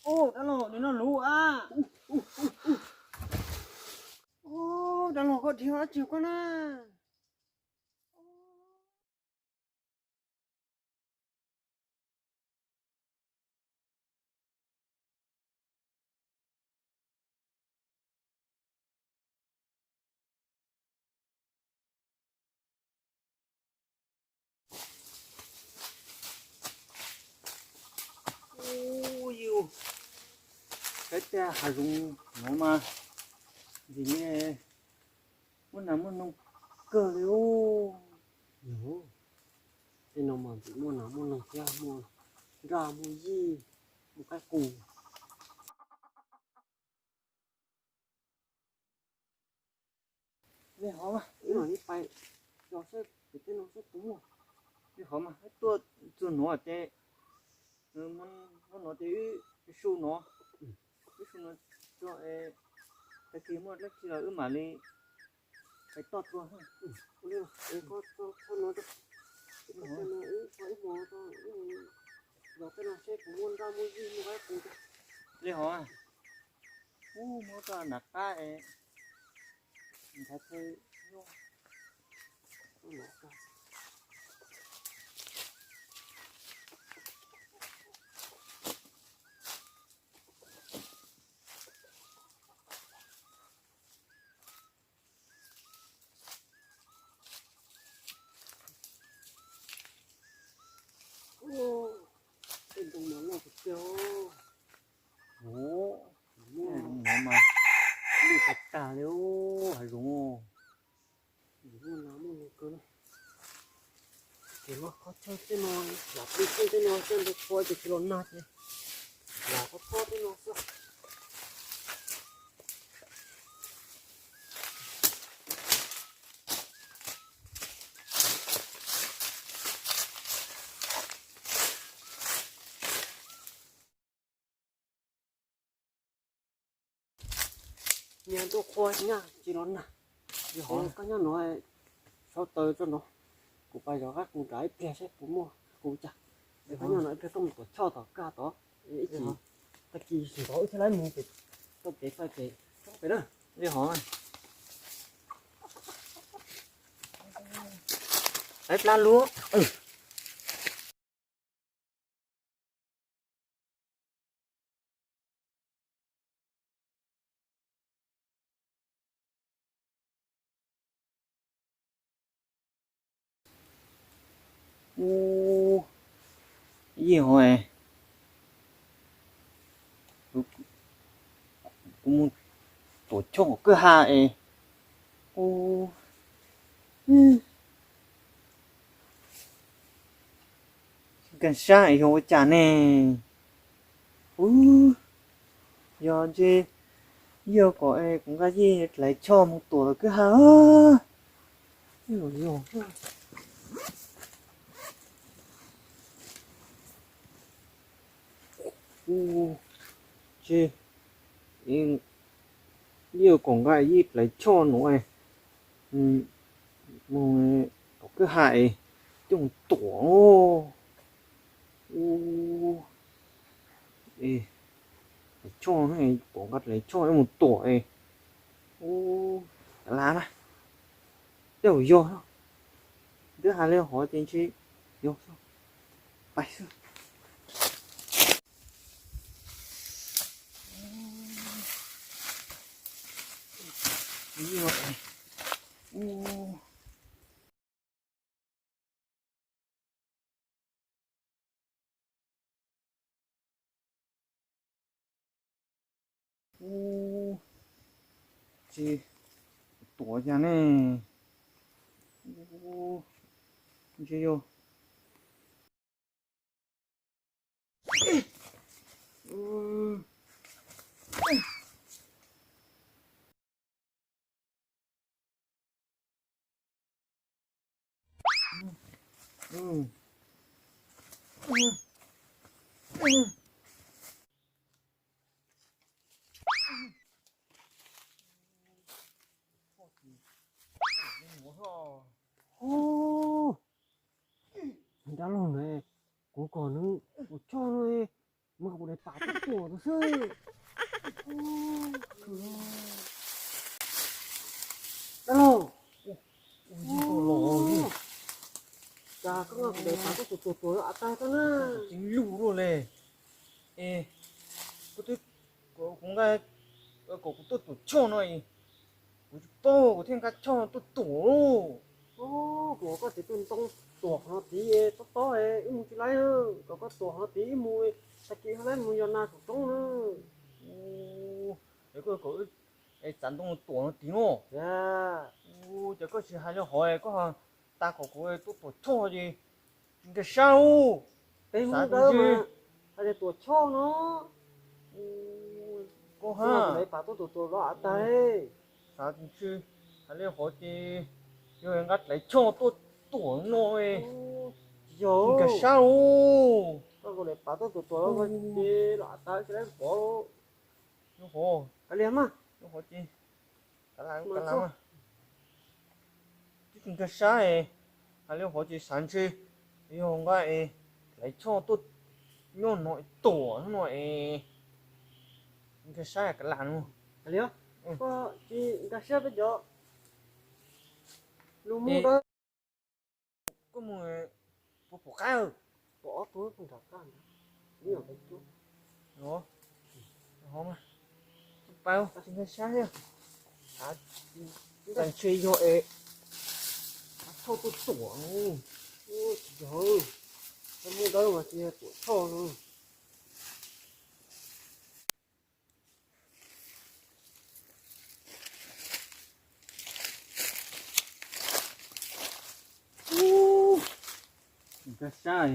Dab laug, nws noj luv a. Dab laug, koj dhia dab tsi koj na? Ub, yus, peb tej hav zoov no mas ntxim li muaj nas muaj noog kawg li os. Yog, tej no mas ntxim muaj nas muaj noog thiab muaj nraj muaj yij, muaj qaib qus. Li hov mas, wb mam li pais xyuas seb pem tej no seb puas muaj. Li hov mas, wb tuaj txog no ces, muab no ces wb su no, wb su no tso, tag kis muaj dab tsi los wb mam li pais toj tua. Li hov, ub, muab toj nram qab es nthav thawj nyuj. Tej ntoo mas loj kawg kiag. Ub, no mas lwj tag tag li hav zoov. Muaj nas muaj noog kawg. Ces los qhov chaw tej no, lam pw xwb tej no coj ntoo qhua ces tsis los nag ces lam qhov qhov tej no xwb. Niag ntoo qhua nyaj tsis los nag. Koj nyob no, sau taws tso no, kuv pais zov qab qus nram ib pliag seb puas muaj qus cas. Koj nyob no ib pliag tuaj mus tuam choj tom kag tod, ib chim tag kis sim ntaus wb thiaj li mus pem toj kev txoj kev pem na. Li hov, lawv plab lub. Ub, yij hov, kuv mus tuam choj kwj ha es, ub, kaj sab es yog ua cas ne? Ub, yog ntshe yij kom es kuv nqa yij hlais choj mus tuam kwj ha. Ub, ntshe yij kom nqa yij hlais choj no mus tuam kwj ha es coj mus tuam. Ub, hlais choj, tuam nqa hlais choj mus tuam es. Ub, tas las na. Tej zaum yog, twb hais li hov ces ntshe yog xwb. Pais xwb. Ub, tsis tuam cas ne? Ub, ntshe yog. Ub, dab laug na, kuv kom nws ua choj no, Muab kuv daim pam tuaj tuam xwb. Dab laug, cas koj muab kuv daim pam tuaj tuam tuam tuam los av tag koj na? Tsis lug luaj li. Es kuv twb, kuv nqa kom kuv tuaj tuam choj no es kuv tsis paub kuv thiaj nqa choj tuaj tuam lauj. Kuv kom koj txiv tuaj ntoo tuam qhov no tid tob tob wb mus tsis laib, kom koj tuam qhov no tid wb mus, tag kis ho laib mus yos nas saum roob na. Es koj kom wb txav ntoo tuam no tid no. Ces koj tsis hais li hov, koj tas kom kuv tuaj tuam choj ces tsis nkag siab lauj. Peb hnub ntawd mas hais tias tuam choj no, koj ha, daim pam tuaj tuam tuam los av tag. Xav tsis ntshe hais li hov ces yog nqa dlaim choj tuaj tuam no, tsis yog, tsis nkag siab lauj. Koj daim pam tuaj tuam tuam los ces los av tag tsis laib pov. Yog hov, kav liam mas, yog hov ces kav liam mas. Twb tsis nkag siab es hais li hov ces xav ntshe yog nqa es dlaim choj tuaj nyob no tuam no es nkag siab kav liam no. Kav liam, koj tsis nkag siab peb cov lus mus. Koj mus puas pom qab? Pom ob tug nram qab ntawd, ib nyuag peb cuab. Los, hov mas, tsis pab, tsis nkag siab thiab. Xav ntshe yog es av choj tuaj tuam no. Tsis yog, koj muab dawb mas tsis yog tuam choj no. Nkag siab,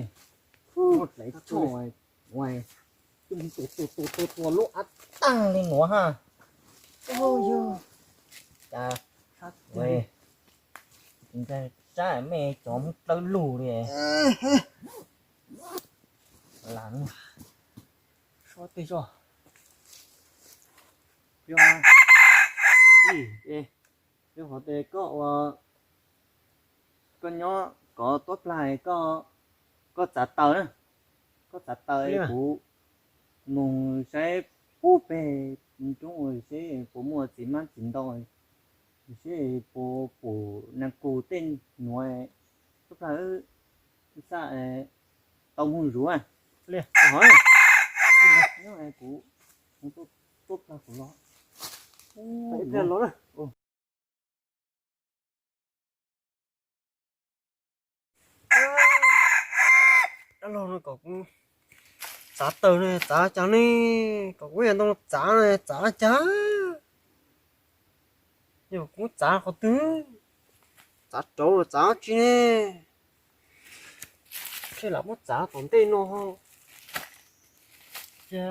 muab dlaim choj, tuaj mus tuam tuam tuam tuam tuam lub av tag li no ha. Yog, cas nkag siab me cov muab dawb lug li. Lam sob tej tso. Yog, yog hov tes koj ua, koj nyob kov tuab plag, koj txav taws na, koj txav taws kuv mus saib pub peg roob seb puas muaj txiv mab txiv ntau, seb puas pum nas kus tej nuav, tuab plag xaj tau moog zuv. Hov, nyob kuv tuab plag kuv los. Dab laug no kom kuv txav taws no txav cas ne, kom kuv yam ntoo txav no txav cas, yog kuv txav qhov twg, txav rauv los txav dab tsi ne, thiaj lam muab txav tom ntej no, cia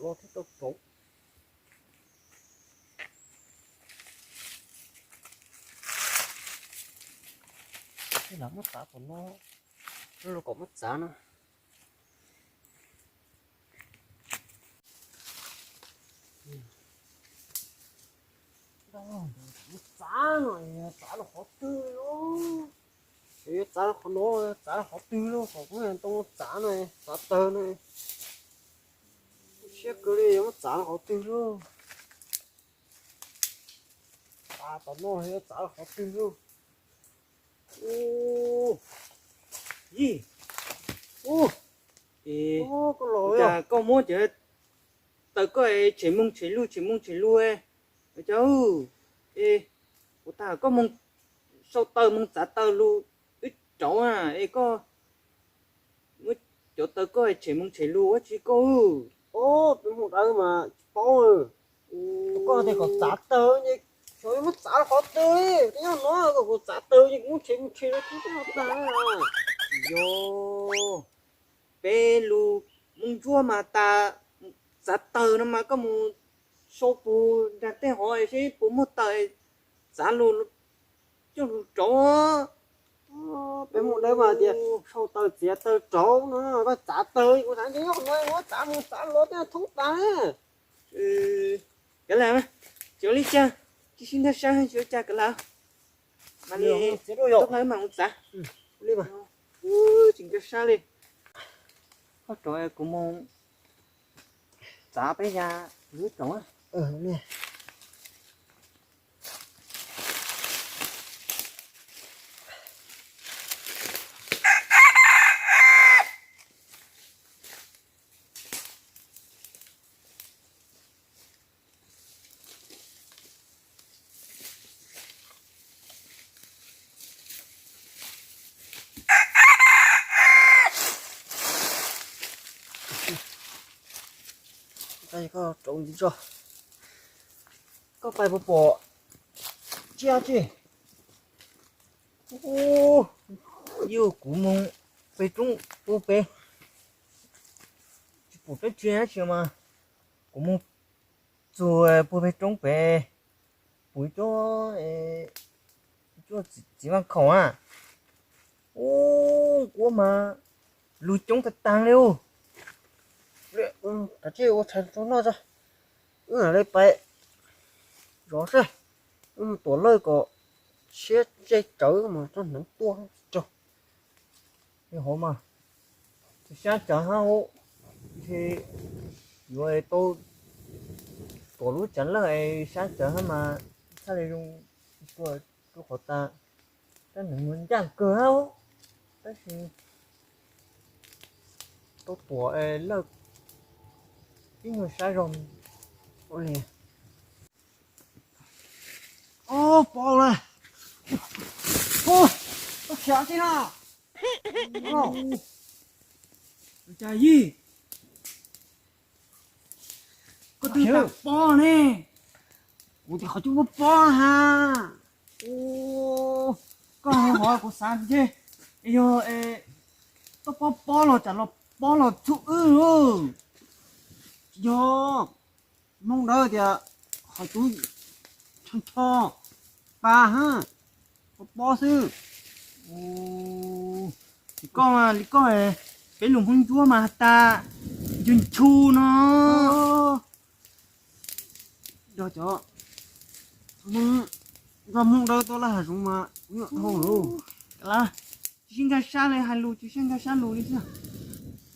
los thiaj tau rauv. Lam muab txav tom no, los kom muab txav no. Txav no, txav los qhov twg lauj? Yuav txav los qhov no, txav los qhov twg lauj? Kom kuv ntoo txav no, txav taws no. Siab kawg li, yuav muab txav los qhov twg lauj? Txav tom no, yuav txav los qhov twg lauj? Yij, ua, es cas koj muab cov taws koj tshem moog tshem lug tshem moog tshem lug, cas, es kuv tas koj moog sau taws moog txav taws lug wb rauv na, es koj muab cov taws koj tshem moog tshem lug ua tsi koj? Peb Hmoob Dawb mas tsis paub. Koj tias kom txav taws ces xyov yuav muab txav los qhov twg, koj nyob no kom kuv txav taws ces kuv muab tshem moog tshem lug tib tag. Yog, peb lug Moob Ntsuab mas tas txav taws no mas koj mus sau pug nraag tej hov seb puas muaj taws txav lug coj lug rauv. Peb Hmoob Dawb mas tias sau taws txiav taws rauv no, koj txav taws kuv xav nyob no muab txav mus txav los tej thoob tas. Kav liam, tsis ua li cas, tsis sib nrag sab tsis ua cas kav liam. Mas li, tub hlawv mas mus txav. Tsis nrag sab li. Koj rauv kuv mus Txav peb ya lub tsoom. Koj pais puas pom tsiaj tsi? Ub, yus kuv mus pem roob puag pem, tsis pom dab tsi dab tsi mas kuv mus txog puag pem roob pem, pom ib co, ib co txiv vaj khaum na. Ub, nquab mas lug coob tag tag li ub. Kav tsij ua tshais rau noj tso, wb mam li pais zov seb, wb mus tuam lawj kom siab ntsej tsawv mas txhob hneev tuaj rau. Li hov mas sab tsawv hab, ntshe yuav tau tuam lub tsav lawj es sab tsawv hab mas txhaj li zoo. Rau qhov tas tab nws ncaj kawg hab, tab sis tau tuam lawj ib nyuag sab zog. Ua li, ub, pom lawm, ub, tau khiav tib no. Cas yij, koj twb tas pob ne, kuv tias qhov cub pob pob ha. Ub, koj hov kuv xav tias yog tau pob pob los tsam los pob los txhub wb. Tsis yog, Hmoob Dawb tias qhov cub ncho ncho pa ha, pob pob xwb. Li koj, li koj, peb lus Hmoob Ntsuab mas has tas nchu nchu no. Yog cov Hmoob, yog Hmoob Dawb tuaj laj hav zoov mas kuv nyuam dhau lawm. Tsis sib nkag sab li hais lus, tsis sib nkag sab lus li xwb.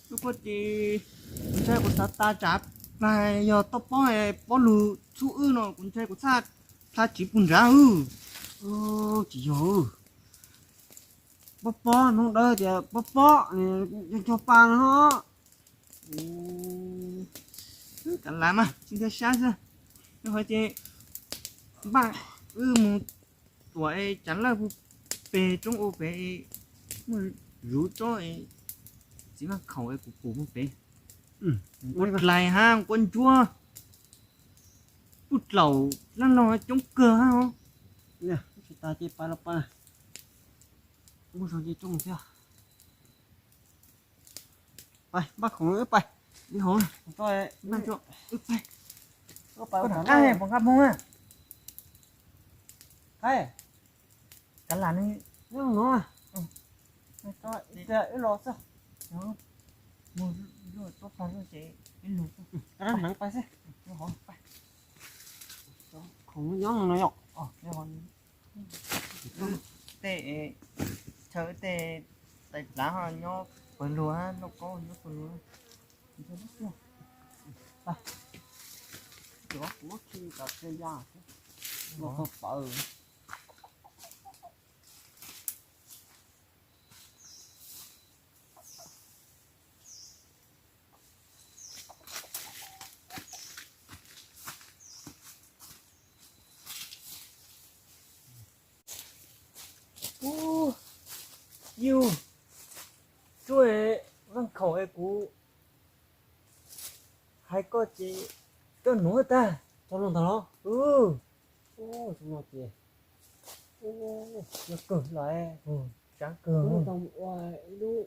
Lub koj ces kuv ntshai kuv xav tas tsam plag yog toj pob, pob lug txhub wb no kuv ntshai kuv txhaj plha tsiv puag nrad. Tsis yog, pob pob, Hmoob Dawb tias pob pob, ncho ncho pa no. Kav liam mas tsis nkag sab xwb. Yog hais tias npaj wb mus tuam es tsav lawj puag pem roob ua pem, muaj zuv tsob es txiv maj khaum es kuv pum puag pem. Nquab dlais hab nquab ntsuab, puj dlaum laj no coob kawg hab os. Tsis tas ces pais los pais, muaj zog ces rooj thiab. Pais npaj khoom wb pais, li hov, wb pais, koj rov qab pom nqa moo na. Qaib, kav liam ne, wb los xwb. Mus, tuaj pog ces wb lug, kav liam hneev pais xwb. Khoom nyob no yom. Tej chaw tej tais dlav ho nyob pawg lug, lauj kaub nyob pawg lug. Kuv muab khi kom txhia ya los tau pawv. Ub, yus, tsuas vaj khaum es kuv hais koj ces koj nuav tag. Tau los ntag los? Ub, no ces yog kawg los, sab kawg. Tau ua ib lub,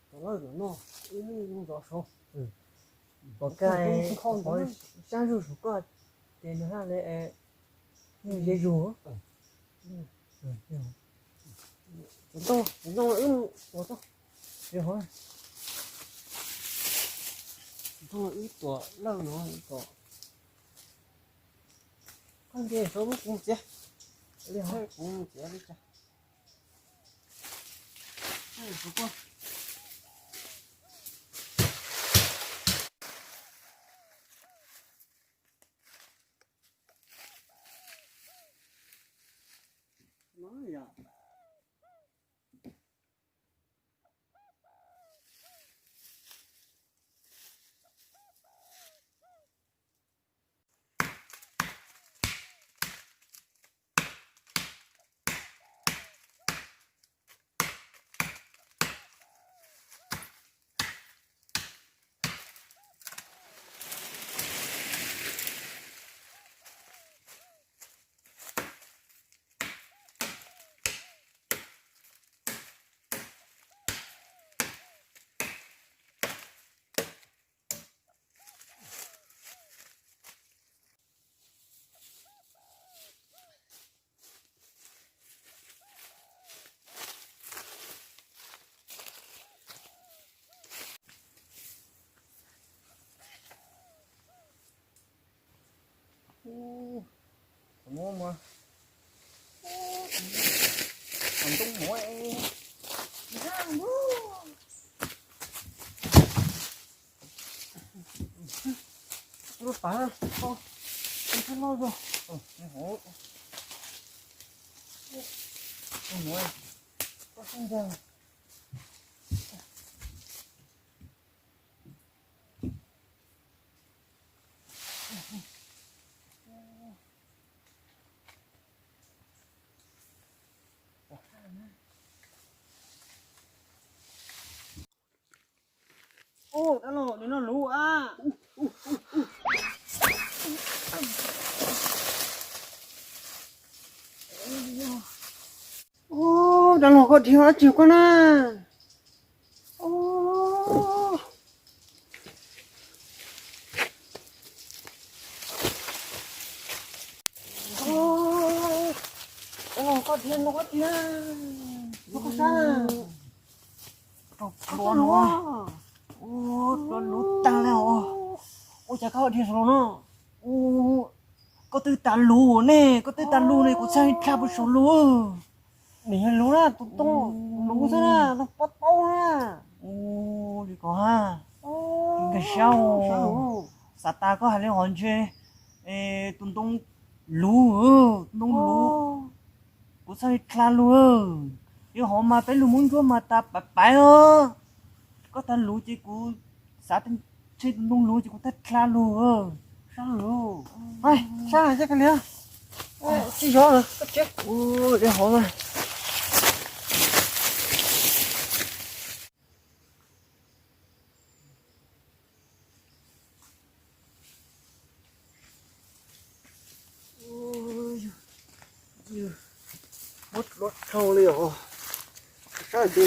tau lawj no, ib lub zov saud. Pom kag qhov sab zuj zus koj ces nws haj li ze zug. Ntoo, ntoo wb mus tuam tso. Ntoo wb tuam lawj no kom koj nce saud muab kuv mus txiav. Li hov kuv mus txiav li cas. Saud koj. Muab mas, ntoo muab. Lub pas, lub pas, lub pas. Ub, dab laug, nws noj luv a. Ub, dab laug, koj dhia dab tsi koj na? Ub, dab laug, koj dhia no koj dhia, koj sab. Rau plua no. Ub, plua luv tag li os. Ua cas koj dhia saum no? Ub, koj twb tas lus ne, koj twb tas lus ne, kuv txhaj li dlha puag saum lus. Nim yog lus na, tus ntoo luv xwb na, ntoo pob taub na. Ub, li ko ha. Nkag siab. Xav tas koj hais li hov ntshe tus ntoo luv, tus ntoo luv. Kuv txhaj li dlha lus. Yog hov mas peb lug Hmoob Ntsuab mas tas paiv paiv os. Koj tas lus ces kuv xav ntshe tus ntoo luv ces kuv txhaj dlha lus. Sab lus. Sab, sab kawg li. Tsis yog, koj tsev. Ub, li hov mas. Muab luab dhau li os. Sab nti.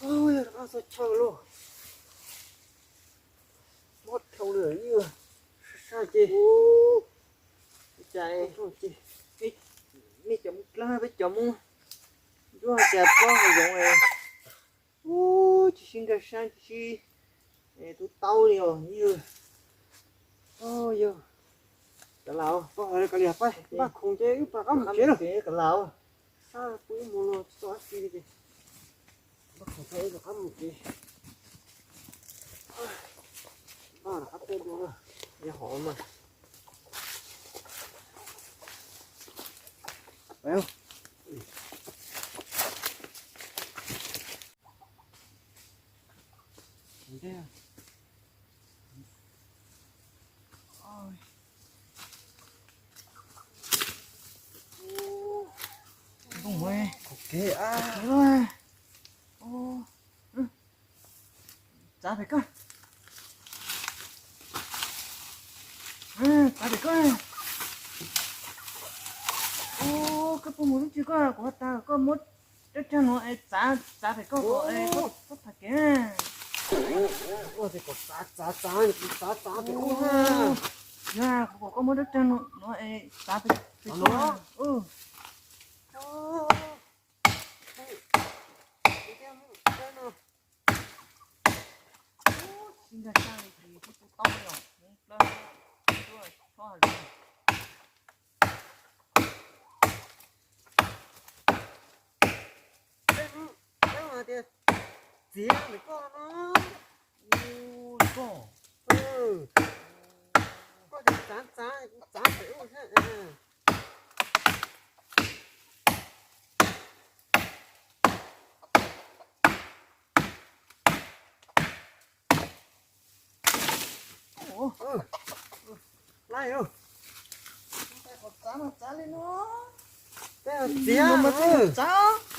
Yog rov qab txog chaw lauj. Muab dhau li os. Sab sab ces. Cas nej cov Hmoob Dlawb, peb cov Hmoob Ntsuab cas plob hav zoov es, ub, tsis sib nkag siab, tsis sib tu taub li os yawg. Yawg, kav liam, koj hais li kav liam, pab npaj khoom ces wb rov qab mus tsev lauj. Kav liam, sab pw ib hmo no tsis tau dab tsi li ces npaj khoom tau wb rov qab mus tsev. Npaj rov qab tuaj dua na, yog hov mas. Txav pem koj. Txav pem koj. Ub, koj puas mus ib tsi koj, kuv has tas koj muab rab rag no es txav, txav pem koj kom es koj tham kev. Ua ces kom txav, txav, txav, txav, txav pem ub na. Yog, kuv kom koj muab rab rag no es txav pem koj. Sib nkag siab li ces kuj tu taub li os, Hmoob Dlawb tuaj txhob hais lus. Peb hais tias txiav ntawm koj no. Ub, koj, koj tias txav txav, kuv txav pem ub thiab. Laib, txiav no mas txiav.